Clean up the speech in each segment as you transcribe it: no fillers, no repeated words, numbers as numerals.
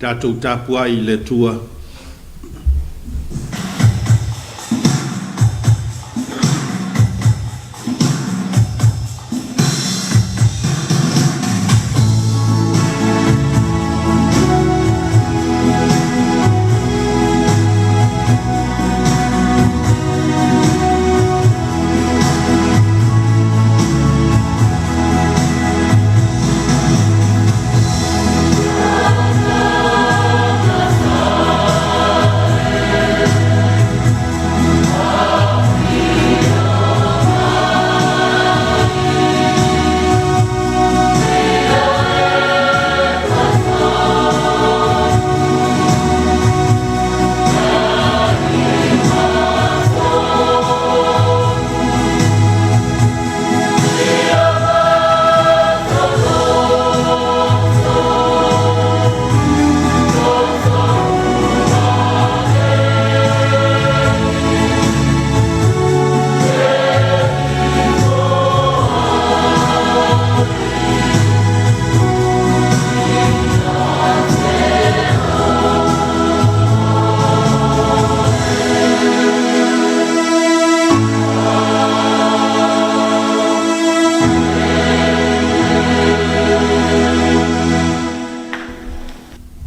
Tatou tapuai i le Atua.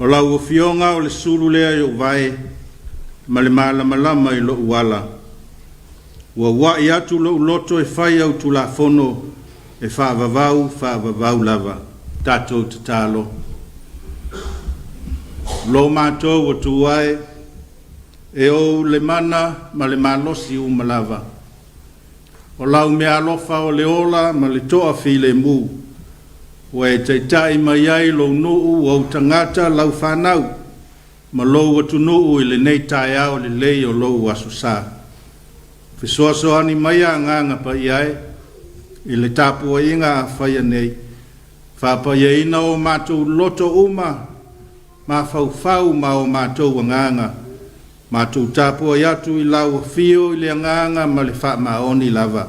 O lau Afioga o le sulu lea i ou vae ma le malamalama i lou ala. Ua ua'i atu lou loto e fai au Tulafono e faavavau faavavau lava. Tatou tatalo. Lo matou Atua e, e ou le mana ma le malosi uma lava. O lau meaalofa o le ola ma le toafilemu, ua e taitai mai ai lou nuu, ou tagata, lau fanau, ma lou atunuu i lenei taeao lelei o lou Aso Sa. Fesoasoani maia Agaga Paia e, i le tapuaiga a faia nei, faapaiaina o matou loto uma, mafaufau ma o matou agaga, matou tapuai atu i lau afio i le agaga ma le faamaoni lava.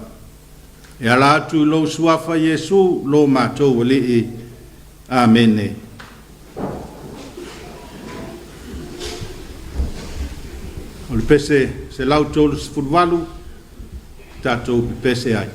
E ala atu i lou Suafa Iesu, lo matou Alii. Amene. O le pese 138, tatou pepese ai.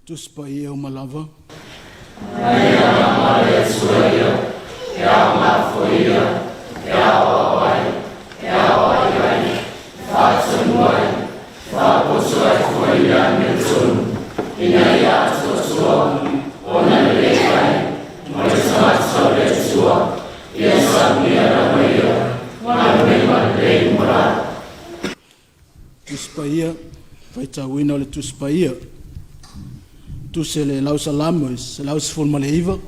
Tusi Paia uma lava. Tusi Paia, faitauina o le Tusi Paia. Tusi le lau Salamo e 119.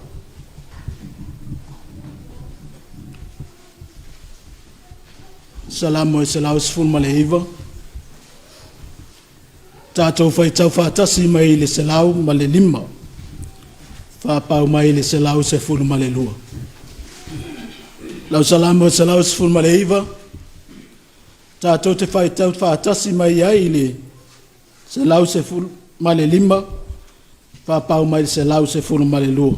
Salamo e 119. Tatou faitau faatasi mai le 105. Faapau mai le 112. Lau Salamo e 119. Tatou te faitau faatasi mai ai i le 115, faapau mai le 112.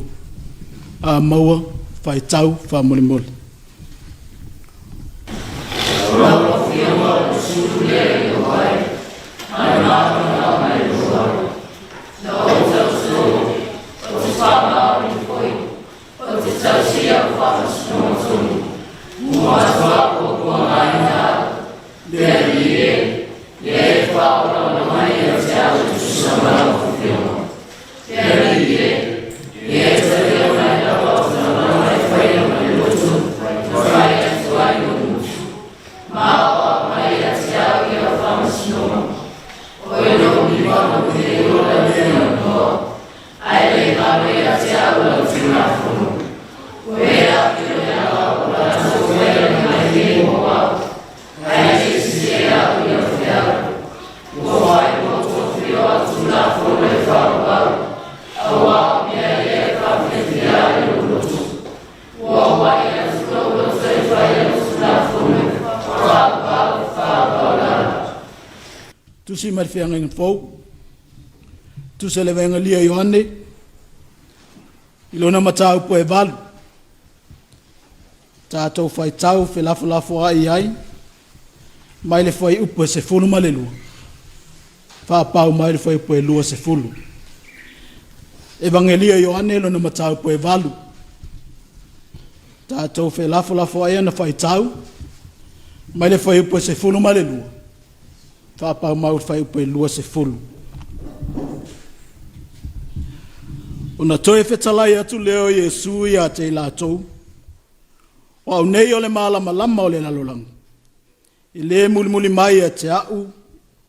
A maua, faitau faamolemole. Tusi mai le Feagaiga Fou, tusi le Evagelia Ioane, i lona mataupu e 8, tatou faitau felafolafoai ai, mai le fuaiupu e 12, faapau mai le fuaiupu e 20. Evagelia Ioane lona mataupu e 8, tatou felafolafoai ana faitau, mai le fuaiupu e 12, faapau mai le fuaiupu e 20. Ona toe fetalai atu lea o Iesu ia te i latou, o au nei o le malamalama o le lalolagi, e le mulimuli mai ia te au,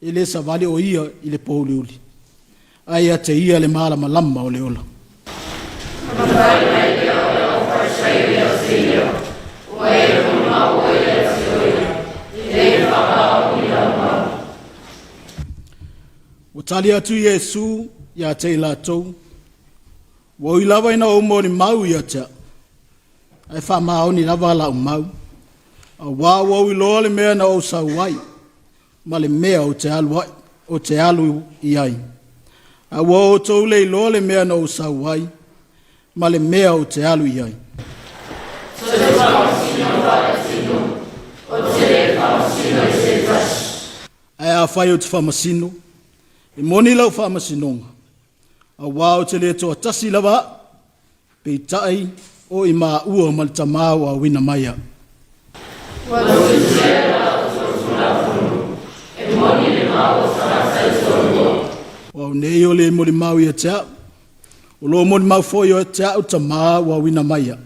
e le savali o ia i le pōuliuli, ae ia te ia le malamalama o le ola. Ua tali atu Iesu ia te i latou, ua ui lava ina ou molimau ia te au, ae faamaoni lava lau mau, auā ua ou iloa le mea na ou sau ai, ma le mea ou te alu ai, ou te alu i ai. A ua outou le iloa le mea na ou sau ai, ma le mea ou te alu i ai. Ae afai ou te faamasino, e moni lau faamasinoga, auā ou te le toatasi lava au, peitai o i maua ma le Tamā ua auina mai au. O au nei o le molimau ia te au, o lo molimau foi ia te au Tamā ua auina mai au.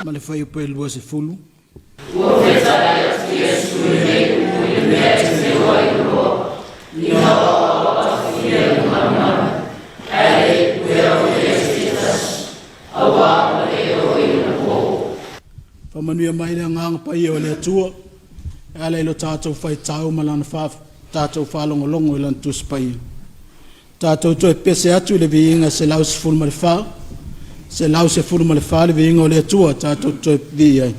Ma le fuaiupu e 20. Faamanuia mai le agaga paia o le Atua e ala i lo tatou faitau ma lana tatou faalogologo i lana Tusi Paia. Tatou toe pese atu i le viiga 114, 114 le viiga o le Atua tatou toe vii ai.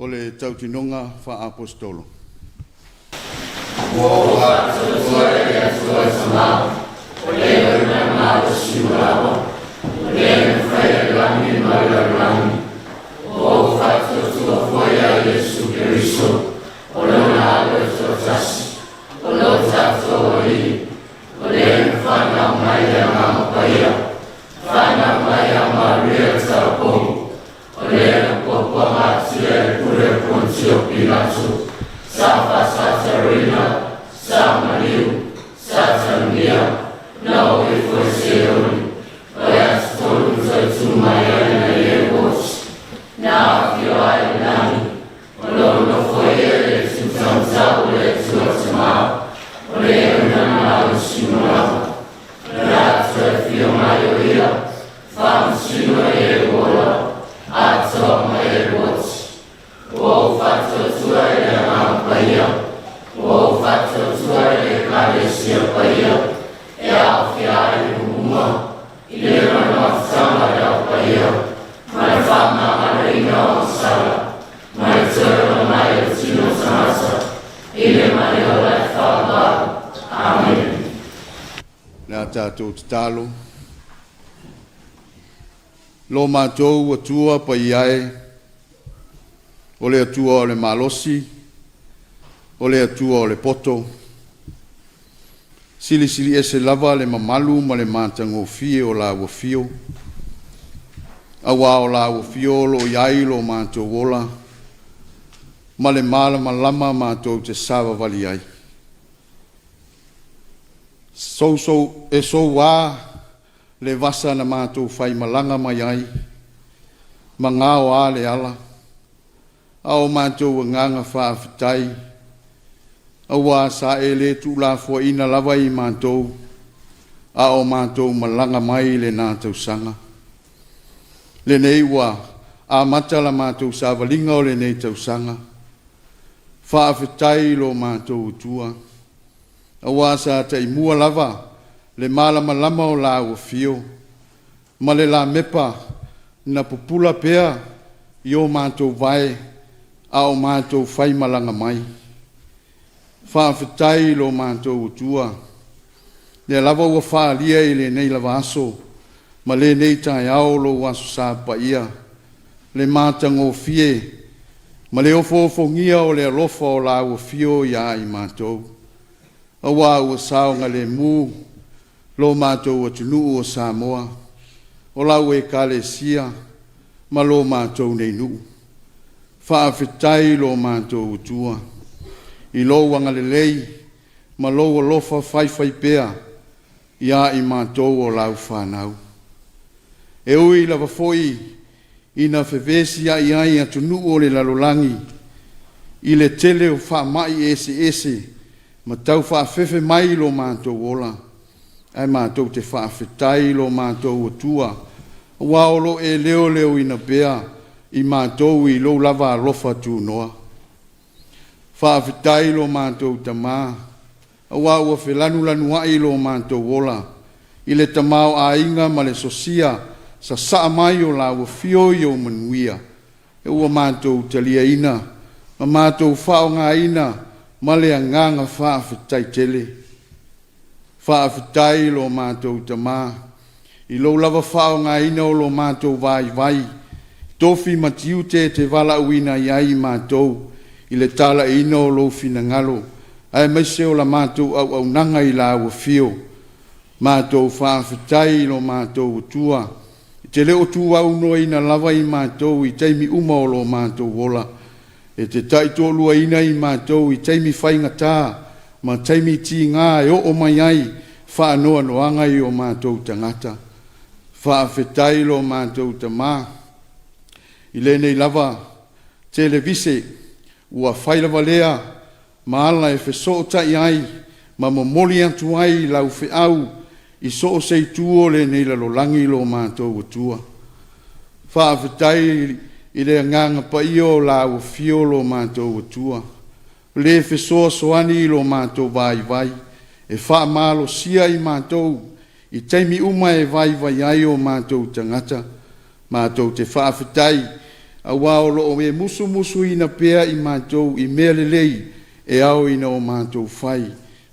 O le tautinoga faa-Aposetolo. Le a tatou tatalo. Lo matou Atua paia e, o le Atua o le malosi, o le Atua o le poto, silisili ese lava le mamalu ma le matagofie o lau afio, auā o lau afio o lo o i ai lo matou ola ma le malamalama matou te savavali ai. E soua le vasa na matou faimalaga mai ai ma gaoa le ala, a o matou agaga faafetai auā sa e le tuulafoaiina lava i matou a o matou malaga mai i lena tausaga. Lenei ua amata la matou savaliga o lenei tausaga, faafetai i lo matou Atua auā sa taimua lava le malamalama o lau Afio ma le lamepa na pupula pea i o matou vae a o matou faimalaga mai. Faafetai i lo matou Atua, lea lava ua faaalia i lenei lava aso ma lenei taeao lou Aso Sa paia, le matagofie ma le ofoofogia o le alofa o lau Afio ia i matou, auā ua saogalemu lo matou atunuu o Samoa, o lau Ekalesia ma lo matou nei nuu. Faafetai i lo matou Atua i lou agalelei ma lou alofa faifaipea ia i matou o lau fanau. E ui lava foi ina fevesiai ai atunuu o le lalolagi i le tele o faamai eseese ma taufaafefe mai lo matou ola, ae matou te faafetai i lo matou Atua aua o lo o e leoleoina pea i matou i lou lava alofa tunoa. Faafetai i lo matou Tama aua ua felanulanuai lo matou ola i le tamaoaiga ma le sosia sasaa mai o lau Afio i ou manuia, ua matou taliaina ma matou faaaogaina ma le agaga faafetai tele. Faafetai i lo matou Tama i lou lava faaaogaina o lo matou vaivai, tofi ma tiute e te valaauina ai i matou i le talaiina o lou finagalo aemaise o la matou auaunaga i lau Afio. Matou faafetai i lo matou Atua e te le o tuuaunoaina lava i matou i taimi uma o lo matou ola, e te taitoaluaina i matou i taimi faigata ma taimi tiga e oo mai ai faanoanoaga i o matou tagata. Faafetai i lo matou Tama i lenei lava televise ua fai lava lea ma ala e fesootai ai ma momoli atu ai lau feau i so o se itu o lenei lalolagi lo matou Atua. Faafetai i le Agaga Paia o lau Afio lo matou Atua, o le fesoasoani i lo matou vaivai e faamalosia i matou i taimi uma e vaivai ai o matou tagata. Matou te faafetai. Auā o lo o e musumusuina pea i matou i mea lelei e ao ina o matou fai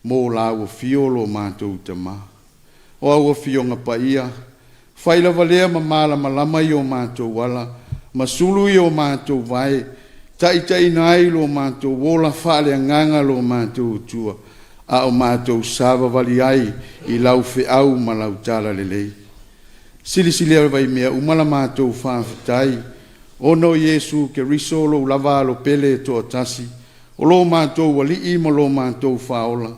mo Lau Afio lo matou Tamā. O au Afioga Paia, fai lava lea ma malamalama i o matou ala, ma sulu i o matou vae, taitaiina ai lo matou ola faaleagaga lo matou Atua, a o matou savavali ai i Lau feau ma Lau talalelei. Silisili lava i mea uma la matou faafetai, ona o Iesu Keriso Lou lava Alo pele e toatasi, o lo matou Alii ma lo matou Faaola,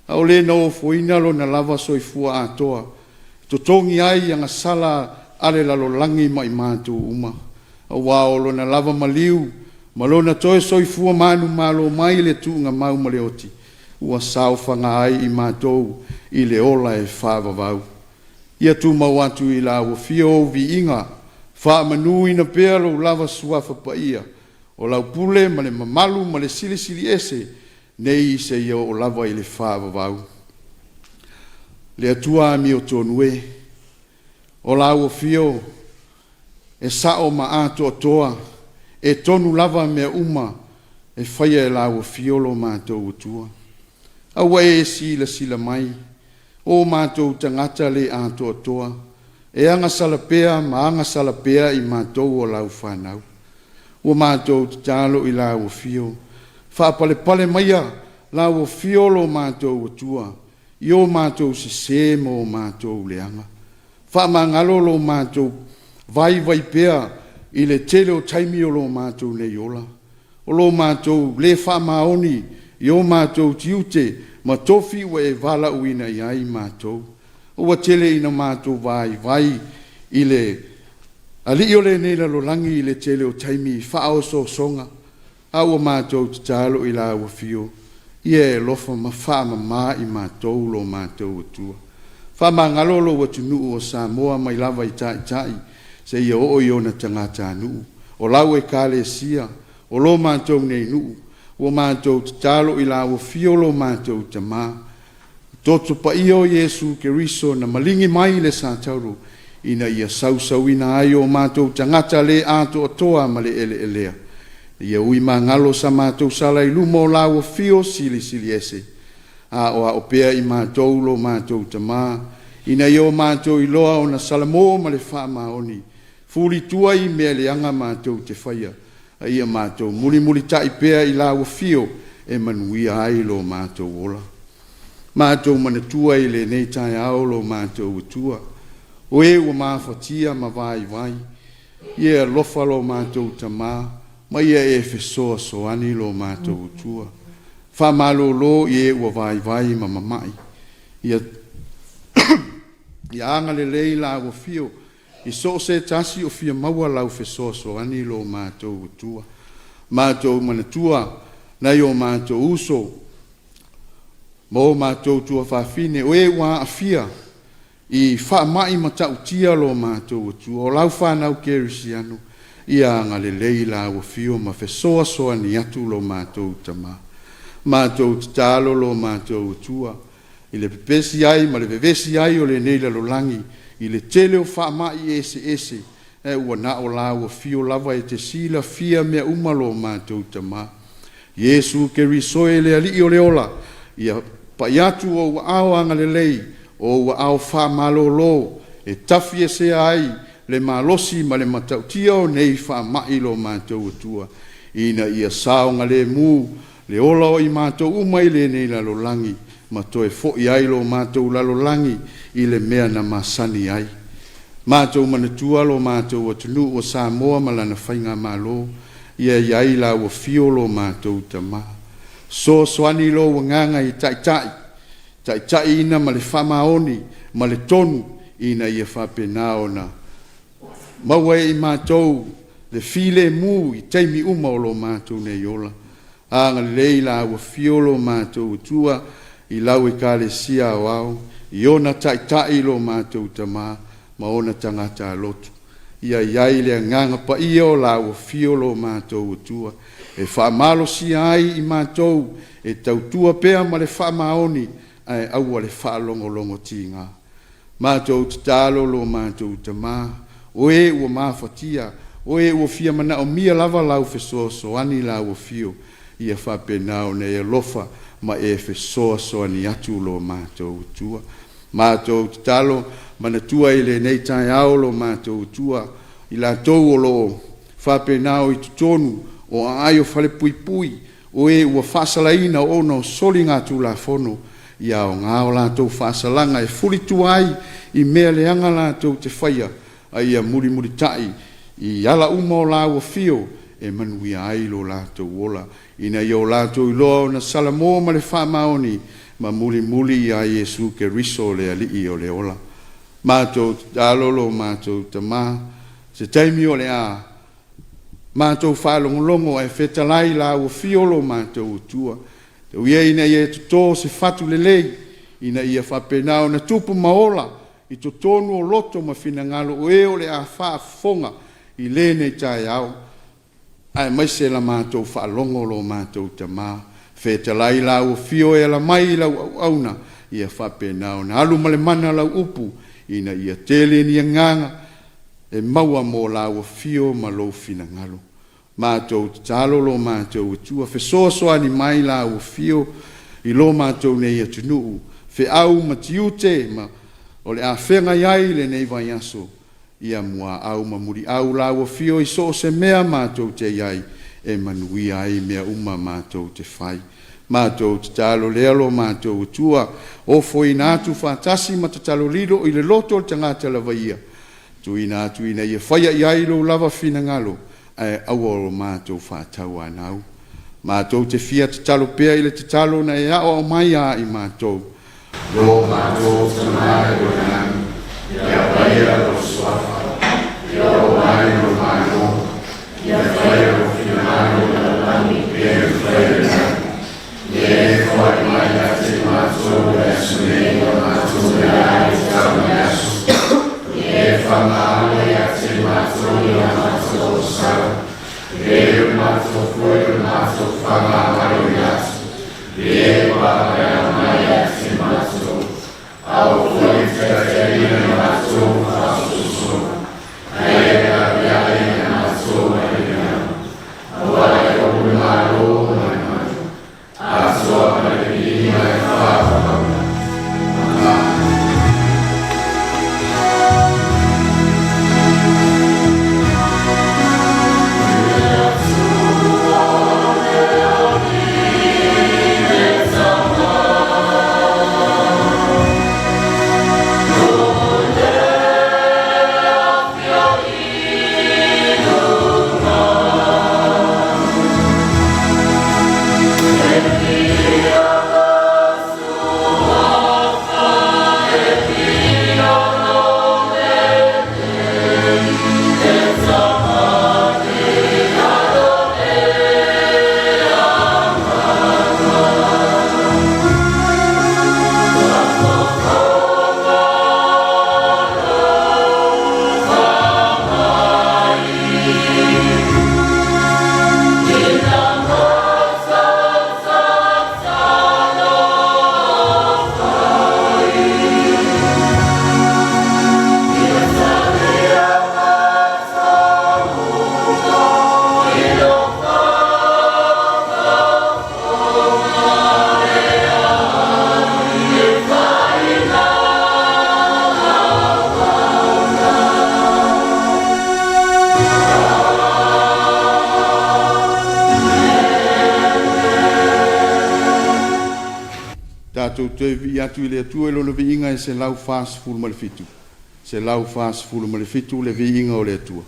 a o Le na ofoina Lona lava soifua atoa e totogi ai agasala a le lalolagi ma i matou uma, aua o Lona lava maliu ma Lona toe soifua manumalo mai le tuugamau ma le oti, ua saofaga ai i matou i le ola e faavavau. Ia tumau atu i Lau Afio ou viiga, faamanuina pea Lou lava Suafa Paia, o lau pule ma le mamalu ma le Silisili Ese, nei seia oo lava i le faavavau. Le Atua amiotonu e, o lau Afio e sao ma atoatoa, e tonu lava mea uma e faia e lau Afio lo matou Atua. A ua e silasila mai, o matou tagata le atoatoa, e agasala pea ma agasala pea i matou o lau fanau. Ua matou tatalo i lau Afio, faapalepale maia lau Afio lo matou Atua i o matou sesē ma o matou leaga. Faamagalo lo matou vaivai pea i le tele o taimi o lo matou nei ola, o lo matou le faamaoni i o matou tiute ma tofi ua e valaauina i ai matou. Ua tele ina matou vaivai i le alii o lenei lalolagi i le tele o taimi i faaosoosoga, a ua matou tatalo i lau Afio, ia e alofa ma faamama i matou lo matou Atua. Faamagalo lou atunuu o Samoa mai lava i Taitai seia oo i ona tagatanuu. O lau Ekalesia, o lo matou nei nuu, ua matou tatalo i lau Afio lo matou Tamā, le Toto Paia o Iesu Keriso na maligi mai i le satauro ina ia sausauina ai o matou tagata le atoatoa ma le eleelea, ia ui magalo sa matou sala i luma o lau Afio Silisili Ese. Aoao pea i matou lo matou Tamā, ina ia o matou iloa ona salamo ma le faamaoni, fulitua i mea leaga matou te faia, a ia matou mulimulitai pea i lau Afio e manuia ai lo matou ola. Matou manatua i lenei taeao lo matou Atua, o e ua mafatia ma vaivai, ia e alofa lo matou Tamā ma ia e fesoasoani lo matou Atua. Faamalolo i e ua vaivai ma mama'i, ia agalelei lau Afio i so o se tasi o fia maua lau fesoasoani lo matou Atua. Matou manatua nai o matou uso ma o matou tuafafine o e ua aafia i faamai matautia lo matou Atua, o lau fanau kerisiano, ia agalelei lau Afio ma fesoasoani atu lo matou Tamā. Matou tatalo lo matou Atua i le pepesi ai ma le vevesi ai o lenei lalolagi i le tele o faamai eseese, ae ua na o lau Afio lava e te silafia mea uma lo matou Tamā. Iesu Keriso e le Alii o le ola, ia pai atu ou aao agalelei, o ou aao faamalolo e tafiesea ai le malosi ma le matautia o nei faamai lo matou Atua, ina ia saogalemu le ola o i matou uma i lenei lalolagi ma toe foi ai lo matou lalolagi i le mea na masani ai. Matou manatua lo matou atunuu o Samoa ma lana Faigamalo, ia i ai lau Afio lo matou Tamā. Fesoasoani lou Agaga i Taitai, taitaiina ma le faamaoni ma le tonu ina ia faapena ona maua e i matou le filemu i taimi uma o lo matou nei ola. Agalelei lau Afio lo matou Atua i lau Ekalesia Aoao, i ona Taitai lo matou Tamā ma ona tagata lotu. Ia i ai le Agaga Paia o lau Afio lo matou Atua e faamalosia ai i matou e tautua pea ma le faamaoni ae aua le faalogologotiga. Matou tatalo lo matou Tamā, o e ua mafatia, O e ua fia manaomia lava lau fesoasoani i lau afio, ia faapena ona e alofa ma e fesoasoani atu lo matou Atua. Matou tatalo, manatua i lenei taeao lo matou Atua, i latou o lo o faapena i totonu o aai o falepuipui, o e ua faasalaina ona o soligatulafono, ia aoga o latou faasalaga e fulitua ai i mea leaga latou te faia, a ia mulimulitai i ala uma o lau afio e manuia ai lo latou ola, ina ia o latou iloa ona salamo ma le faamaoni ma mulimuli ia Iesu Keriso o le Alii o le ola. Matou tatalo lo matou Tama, se taimi o le a matou faalogologo ae fetalai i lau afio lo matou Atua, tau ia ina e toto se fatu lelei ina ia faapena ona tupu ma ola i totonu o loto ma finagalo o e o le a faafofoga i lenei taeao, aemaise la matou faalogo lo matou Tama. Fetalai lau Afio e ala mai i lau auauna ia faapena ona alu ma le mana lau upu ina ia tele ni agaga e maua mo lau afio ma lou finagalo. Matou tatalo lo matou Atua, fesoasoani mai lau Afio i lo matou nei atunuu, feau ma tiute ma o le a feagai ai i lenei vaiaso, ia muaau ma muliau lau Afio i so o se mea matou te i ai e manuia ai mea uma matou te fai. Matou tatalo lea lo matou Atua, ofoina atu faatasi ma tatalo lilo i le loto o le tagata lava ia, tuuina atu ina ia faia i ai lou lava finagalo, ae aua lo matou faatauanau. Matou te fia tatalo pea i le tatalo na e aoao mai ia i matou. Lo matou Tama i le lagi, ia paia lou Suafa, ia oo mai lou Malo, ia faia lou finagalo e pei ona faia i le lagi. Ia e foai mai ia te matou i le aso nei lo matou meaai e tatau i le aso. Ia e faamagalo ia te matou i a matou osau, e pei o matou foi o le matou faamagalo i atu. Ia e papaea mai ia te matou, aua foi ne taitaiina matou i faasososoga, ae ia laveai ia matou mai le leaga. Aua e ou le Malo ma le mana, atoa ma le viiga e faavavau. Amene. Tatou toe vivii atu i le Atua i Lona viiga e 147, 147 le viiga o le Atua.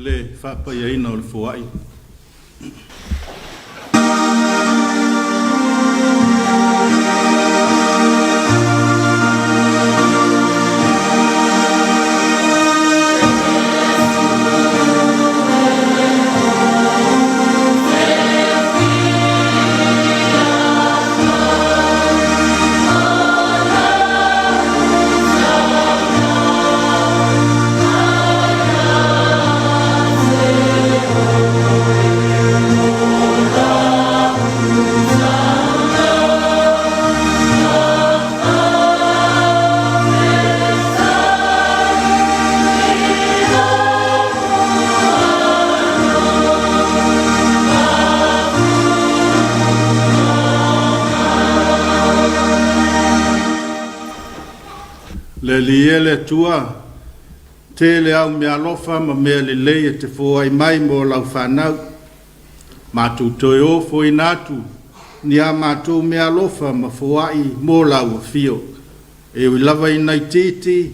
le faapaiaina o le foai. Le Alii e le Atua, tele au meaalofa ma mea lelei e te foai mai mo lau fanau. Matou toe ofoina atu ni a matou meaalofa ma foai mo lau afio. E ui lava ina itiiti,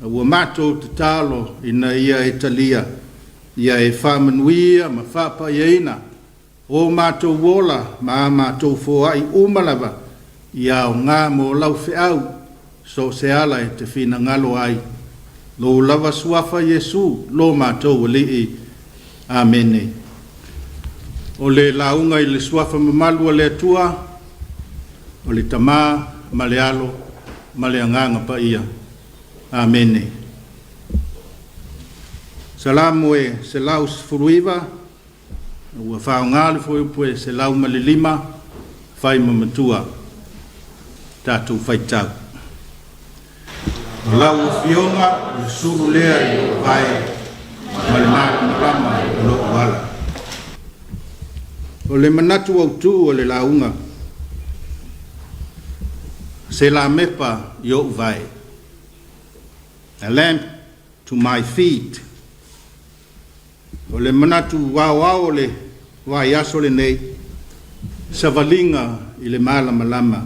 ua matou tatalo ina ia e talia, ia e faamanuia ma faapaiaina o matou ola ma a matou foai uma lava, ia aoga mo lau feau, so o se ala e te finagalo ai. Lou lava suafa Iesu, lo matou Alii. Amene. O le lauga i le suafa mamalu o le Atua, o le Tama ma le Alo ma le Agaga Paia. Amene. Salamo e 119, ua faaaoga le fuaiupu e 105, fai ma matua, tatou faitau. O lau Afioga o le sulu lea i lou vae ma le malamalama o lou ala. O le manatu autu o le lauga, se lamepa i ou vae. A lamp to my feet. O le manatu aoao o le vaiaso lenei, savaliga i le malamalama.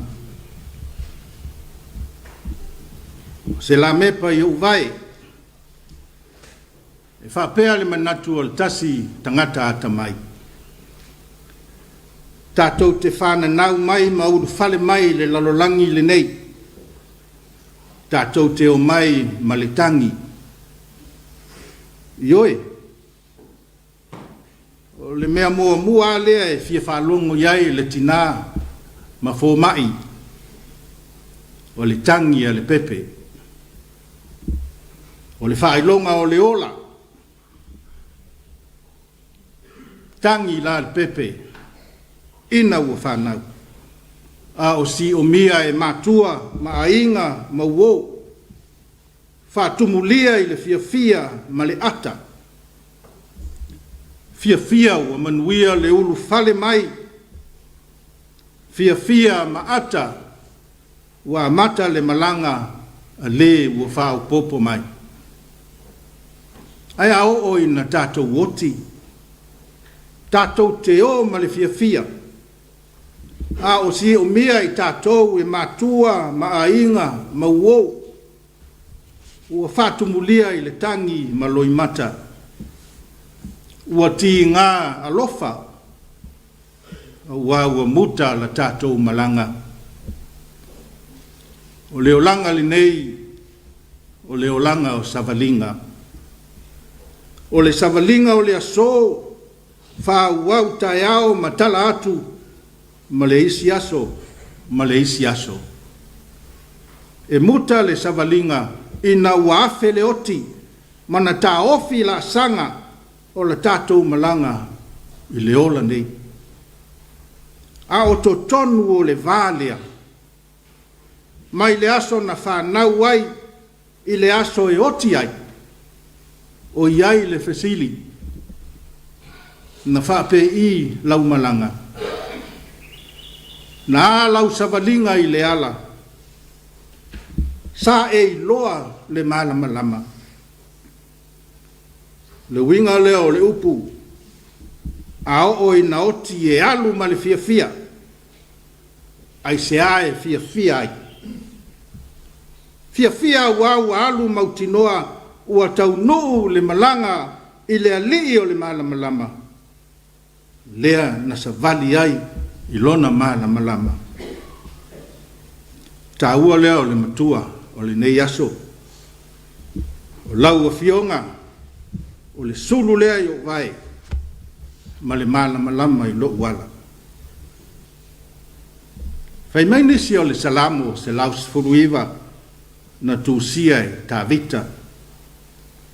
O se lamepa i ou vae, e faapea le manatu o le tasi tagata atamai. Tatou te fananau mai ma ulufale mai i le lalolagi lenei. Tatou te omai ma le tagi. Ioe, o le mea muamua lava lea e fia faalogo i ai le tinā ma fomai, o le tagi a le pepe. O le faailoga o le ola. Tagi la le pepe ina ua fanau. A o siomia e matua ma aiga ma uo. Faatumulia i le fiafia ma le ata. Fiafia ua manuia le ulufale mai. Fiafia ma ata ua amata le malaga a le ua faaopoopo mai. Ae a oo ina tatou oti, tatou te o ma le fiafia, a o siomia i tatou e matua ma aiga ma uo, ua faatumulia i le tagi ma loimata, ua tiga alofa, aua ua muta la tatou malaga. O le olaga lenei, o le olaga o savaliga. O le savaliga o le aso, faaauau taeao ma tala atu ma le isi aso ma le isi aso. E muta le savaliga ina ua afe le oti ma na taofi laasaga o la tatou malaga i le ola nei. A o totonu o le va lea, mai le aso na fanau ai i le aso e oti ai, o i ai le fesili, na faapei lau malaga? Na a lau savaliga i le ala? Sa e iloa le malamalama? Le uiga lea o le upu, a oo ina oti e alu ma le fiafia, aisea e fiafia ai? Fiafia aua ua alu mautinoa ua taunuu le malaga. i le Alii o le malamalama, lea na savali ai i lona malamalama. Taua lea o le matua o lenei aso. O lau Afioga, o le sulu lea i ou vae ma le malamalama i lou ala. Fai mai nisi o le Salamo 119 na tusia e Tavita.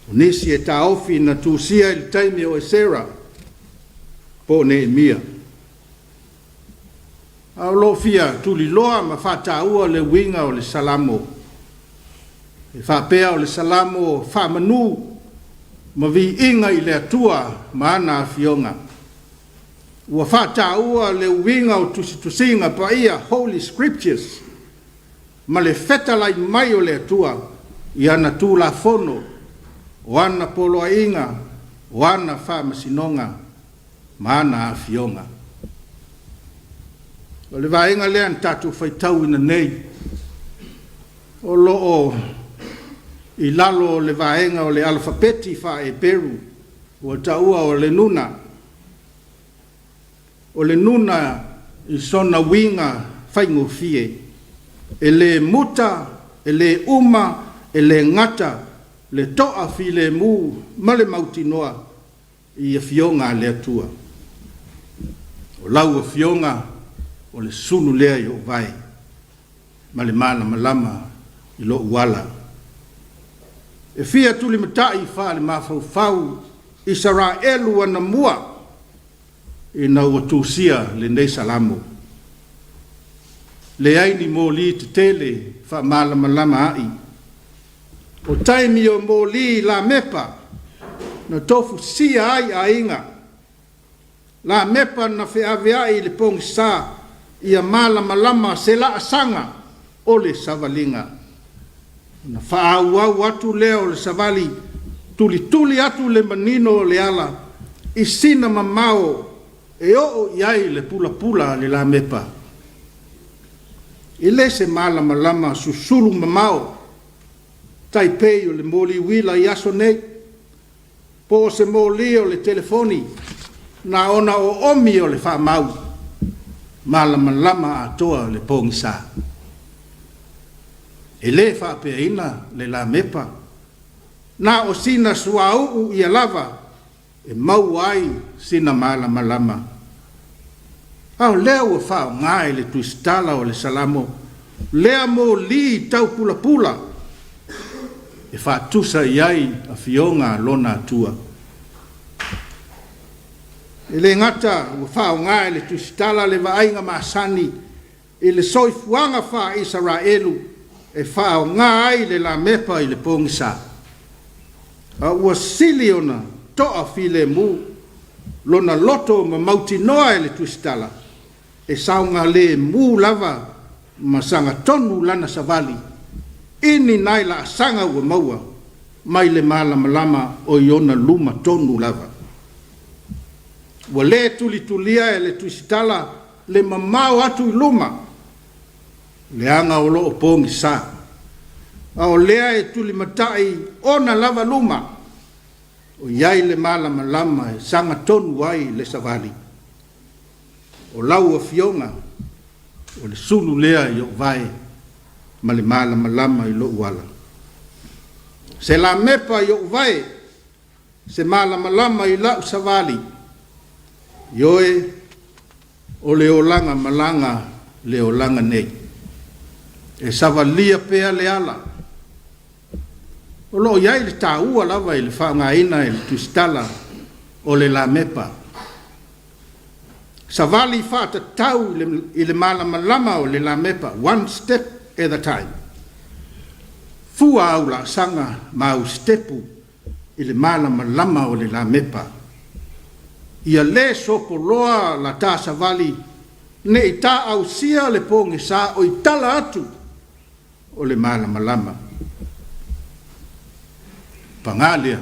O nisi e taofi na tusia i le taimi o Esera po o Neemia. A o lo o fia tuliloa ma faataua le uiga o le Salamo. E faapea o le Salamo faamanu ma viiga i le Atua ma ana afioga. Ua faataua le uiga o tusitusiga paia, Holy Scriptures, ma le fetalai mai o le Atua i ana Tulafono, o ana poloaiga, o ana faamasinoga ma ana afioga. O le vaega lea na tatou faitauina nei, o lo o i lalo o le vaega o le alafapeti faa-Eperu, ua taua o le Nuna. O le Nuna i sona uiga faigofie, e le muta, e le uma, e le gata le toafilemu ma le mautinoa i afioga a le Atua. O lau Afioga, o le sulu lea i ou vae ma le malamalama i lou ala. E fia tulimatai faale-mafaufau Isaraelu anamua ina ua tusia lenei Salamo. Leai ni moli tetele faamalamalama ai. O taimi o moli lamepa na tofusia ai aiga. Lamepa na feaveai i le pogisa ia malamalama se laasaga o le savaliga. Ona faaauau atu lea o le savali, tulituli atu le manino o le ala i sina mamao e oo i ai le pulapula a le lamepa. E le se malamalama susulu mamao tai pei o le moli uila i aso nei, po o se moli o le telefoni na ona oomi o le faamau, malamalama atoa le pogisa. E le faapeaina le lamepa, na o sina suauu ia lava e maua ai sina malamalama. A o lea ua faaaoga e le tusitala o le Salamo lea moli taupulapula e faatusa i ai afioga a lona Atua. E le gata ua faaaoga e le tusitala le vaaiga masani i le soifuaga faa-Isaraelu e faaaoga ai le lamepa i le pogisa, a ua sili ona toafilemu lona loto ma mautinoa e le tusitala e saogalemu lava ma sagatonu lana savali i ni nai laasaga ua maua mai le malamalama o i ona luma tonu lava. Ua le tulitulia e le tusitala le mamao atu i luma, leaga o lo o pogisa, a o lea e tulimatai ona lava luma, o i ai le malamalama e sagatonu ai le savali. O lau Afioga, o le sulu lea i ou vae ma le malamalama i lou ala. Se lamepa i ou vae, se malamalama i lau savali. Ioe, o le olaga malaga le olaga nei. E savalia pea le ala. O lo o i ai le taua lava i le faaaogaina e le tusitala o le lamepa. Savali faatatau i le malamalama o le lamepa, one step at a time. Fua au laasaga ma au sitepu i le malamalama o le lamepa. Ia le sopoloa la ta savali ne i ta ausia le pogisa o i tala atu o le malamalama. Paga lea,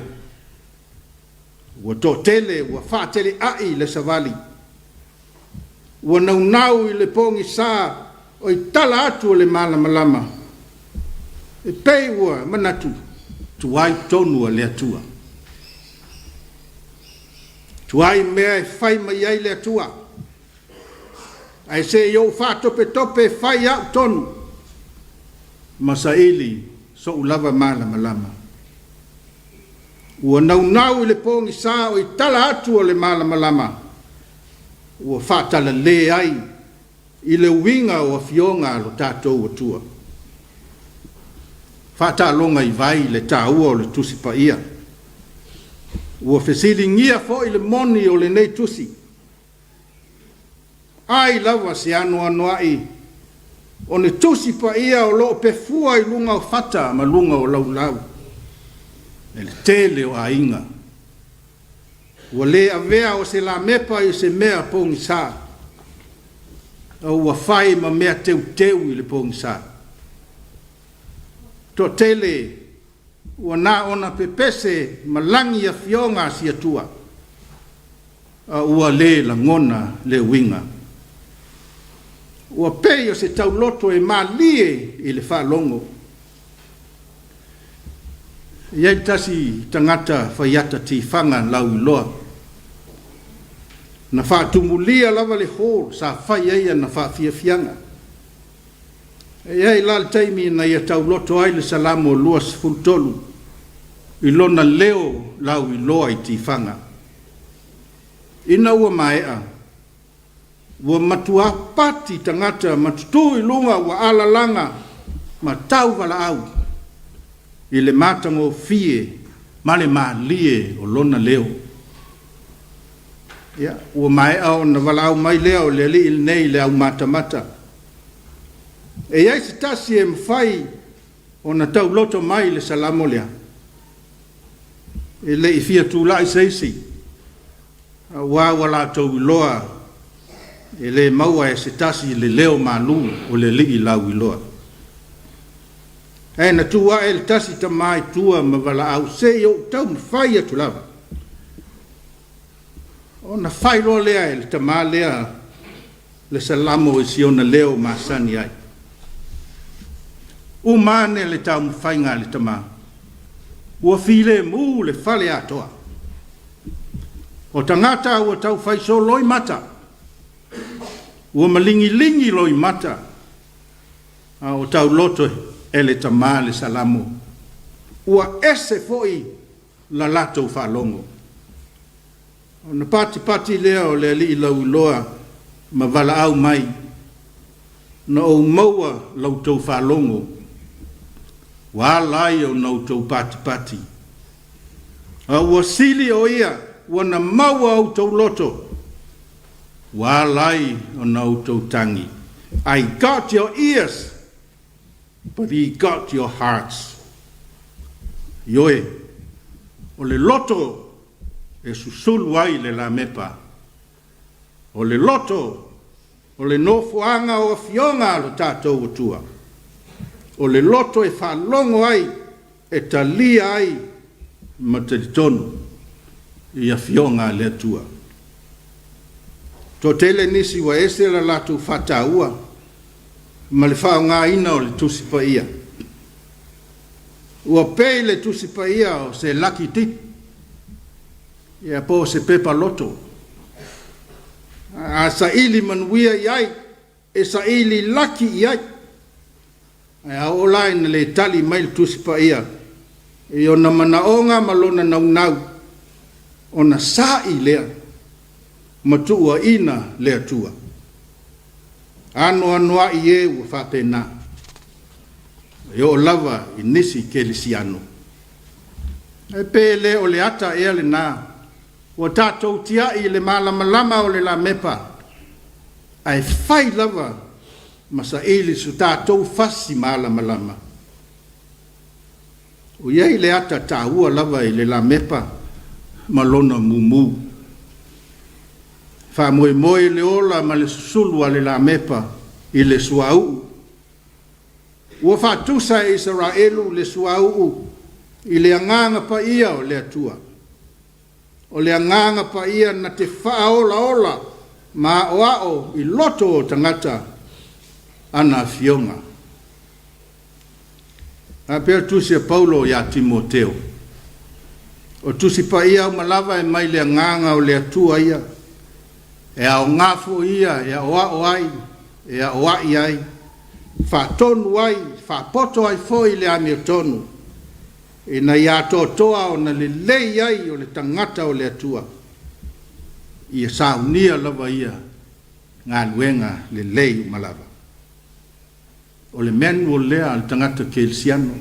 ua toatele ua faateleai le savali, ua naunau i le pogisa o i tala atu o le malamalama, e pei ua manatu tuai tonu a le Atua. Tuai mea e fai mai ai le Atua, ae se i ou faatopetope e fai au tonu, ma saili so'u lava malamalama. Ua naunau i le pogisa o i tala atu o le malamalama, ua faatalale ai i le uiga o afioga a lo tatou Atua. Faataaloga i vai le taua o le Tusi Paia. Ua fesiligia foi le moni o lenei tusi. Ai lava se anoanoai o ni Tusi Paia o lo o pefua i luga o fata ma luga o laulau e le tele o aiga. Ua le avea o se lamepa i se mea pogisa, a ua fai ma mea teuteu i le pogisa. Toatele ua na ona pepese ma lagi afioga a si Atua, a ua le lagona le uiga. Ua pei o se tauloto e malie i le faalogo. E i ai tasi tagata faiata tifaga lauiloa, na faatumulia lava le hall sa fai ai ana faafiafiaga. E i ai la le taimi na ia tauloto ai le Salamo 23 i lona leo lauiloa i tifaga. Ina ua maea, ua matua pati tagata ma tutū i luga ua alalaga ma tauvalaau i le matagofie ma le malie o lona leo. Ia, ua maea ona valaau mai lea o le alii lenei i le aumatamata. E i ai se tasi e mafai ona tauloto mai le Salamo lea. E le i fia tulai se isi, aua ua latou iloa e le maua e se tasi le leo malu o le alii lauiloa. Ae na tu ae le tasi tama i tua ma valaau, se i ou taumafai atu lava. Ona fai loa lea e le tama lea le Salamo i si ona leo masani ai. Uma ane le taumafaiga a le tama, ua filemu le fale atoa. O tagata ua taufai soloi mata, ua maligiligi loimata, a o tauloto e le tama le Salamo. Ua ese foi la latou faalogo. Ona patipati lea o le alii lauiloa ma valaau mai, na ou maua la outou faalogo, ua ala ai ona outou patipati. A ua sili o ia ua na maua outou loto, ua ala ai ona outou tagi. I got your ears, but he got your hearts. Ioe, o le loto e susulu ai le lamepa. O le loto o le nofoaga o afioga a lo tatou Atua. O le loto e faalogo ai, e talia ai ma talitonu i afioga a le Atua. Toatele nisi ua ese la latou faataua ma le faaaogaina o le Tusi Paia. Ua pei le Tusi Paia o se lucky dip, ia po o se pepa loto. A saili manuia i ai, e saili laki i ai. Ae a oo la ina le tali mai le Tusi Paia i ona manaoga ma lona naunau, ona sa'i lea ma tuuaina le Atua. Anoanoai e ua faapena, e oo lava i nisi kerisiano. Ae pe le o le ata ea lena ua tatou tiai i le malamalama o le lamepa, ae fai lava ma saili so tatou fasi malamalama. O i ai le ata taua lava i le lamepa ma lona mumu. Faamoemoe le ola ma le susulu a le lamepa i le suauu. Ua faatusa e Isaraelu le suauu i le agaga paia o le Atua. O le agaga paia na te faaolaola ma aoao i loto o tagata ana afioga. Faapea le tusi a Paulo ia Timoteo. O Tusi Paia uma lava e mai le agaga o le Atua ia, e aoga foi ia e aoao ai, e aoai ai, faatonu ai, faapoto ai foi le amiotonu, ina ia atoatoa ona lelei ai o le tagata o le Atua, ia saunia lava ia galuega lelei uma lava. O le manual lea a le tagata kerisiano,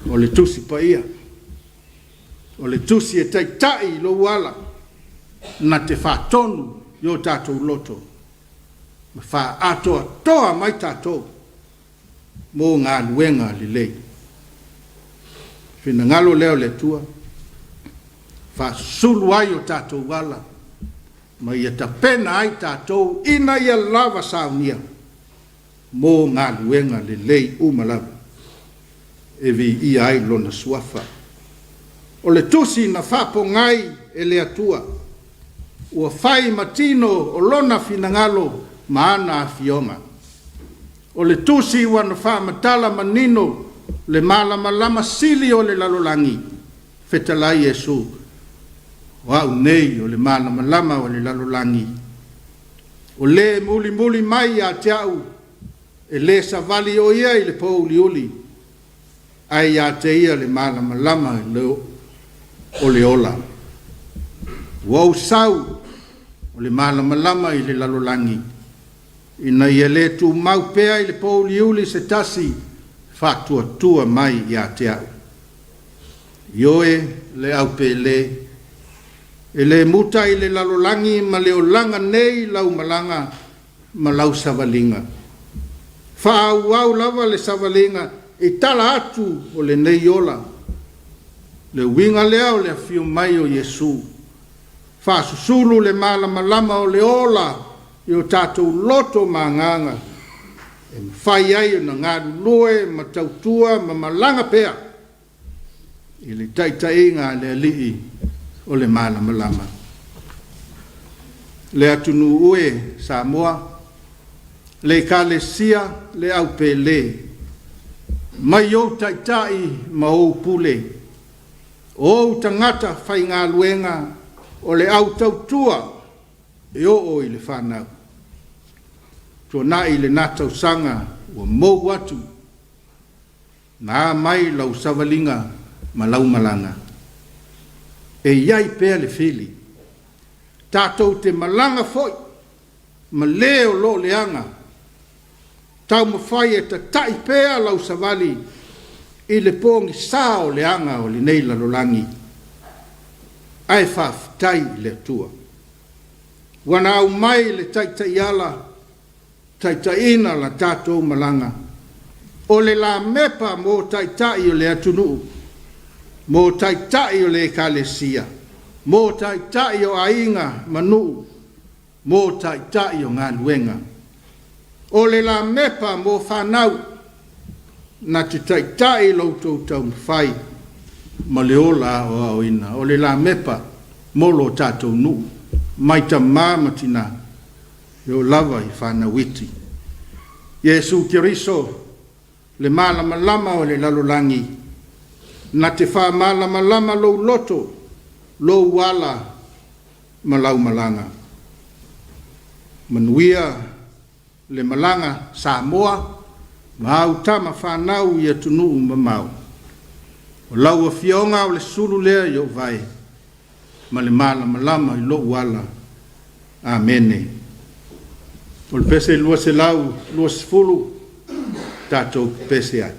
o le Tusi Paia, o le tusi e taitai i lou ala, na te faatonu i o tatou loto, ma faaatoatoa mai tatou mo galuega lelei. Finagalo lea o le Atua, faasusulu ai o tatou ala, ma ia tapena ai tatou ina ia lava saunia mo galuega lelei uma lava, e viia ai Lona Suafa. O le tusi na faapogai e le Atua, ua fai ma tino o Lona finagalo ma ana afioga. O le tusi ua na faamatala manino le malamalama sili o le lalolagi, fetalai Iesu, o au nei o le malamalama o le lalolagi. O le mulimuli mai ia te au, e le savali o ia i le pouliuli, ae ia te ia le malamalama o le ola. Ua ou sau o le malamalama i le lalolagi, ina ia le tumau pea i le pouliuli se tasi faatuatua mai ia te au. Ioe le aupele, e le muta i le lalolagi ma le olaga nei lau malaga ma lau savaliga. Faaauau lava le savaliga i tala atu o lenei ola. Le uiga lea o le afio mai o Iesu, faasusulu le malamalama o le ola i o tatou loto ma agaga, e mafai ai ona galulue ma tautua ma malaga pea i le taitaiga a le Alii o le malamalama. Le atunuu e Samoa, le Ekalesia, le aupele, mai ou taitai ma ou pule, o ou tagata faigaluega o le au tautua e oo i le fanau. Tuanai lena tausaga ua mou atu, na a mai lau savaliga ma lau malaga. E i ai pea le fili, tatou te malaga foi ma le o lo o leaga, taumafai e tatai pea lau savali i le pogisa o leaga o lenei lalolagi, ae faafetai i le Atua. Ua na aumai le taitaiala, taitaiina la tatou malaga, o le lamepa mo taitai o le atunuu, mo taitai o le Ekalesia, mo taitai o aiga ma nuu, mo taitai o galuega. O le lamepa mo fanau, na te taitai lo outou taumafai ma le ola aoaoina. O le lamepa mo lo tatou nuu, mai tamā ma tinā, e oo lava i fanau iti. Iesu Keriso, le malamalama o le lalolagi, na te faamalamalama lou loto, lou ala ma lau malaga. Manuia le malaga Samoa ma au tama fanau i atunuu mamao. O lau afioga o le sulu lea i ou vae ma le malamalama i lou ala. Amene. O le pese 220 tatou pese ai.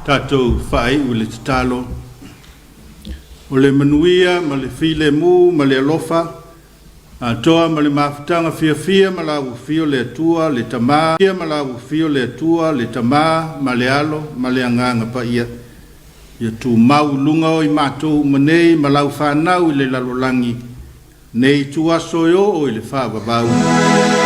Tatou faaiu i le tatalo. O le manuia ma le filemu ma le alofa, atoa ma le mafutaga fiafia ma lau afio le Atua le Tama, ma lau afio le Atua le Tama ma le Alo ma le Agaga Paia. Ia tumau i luga o i matou uma nei ma lau fanau i le lalolagi, nei ituaso e oo i le faavavau.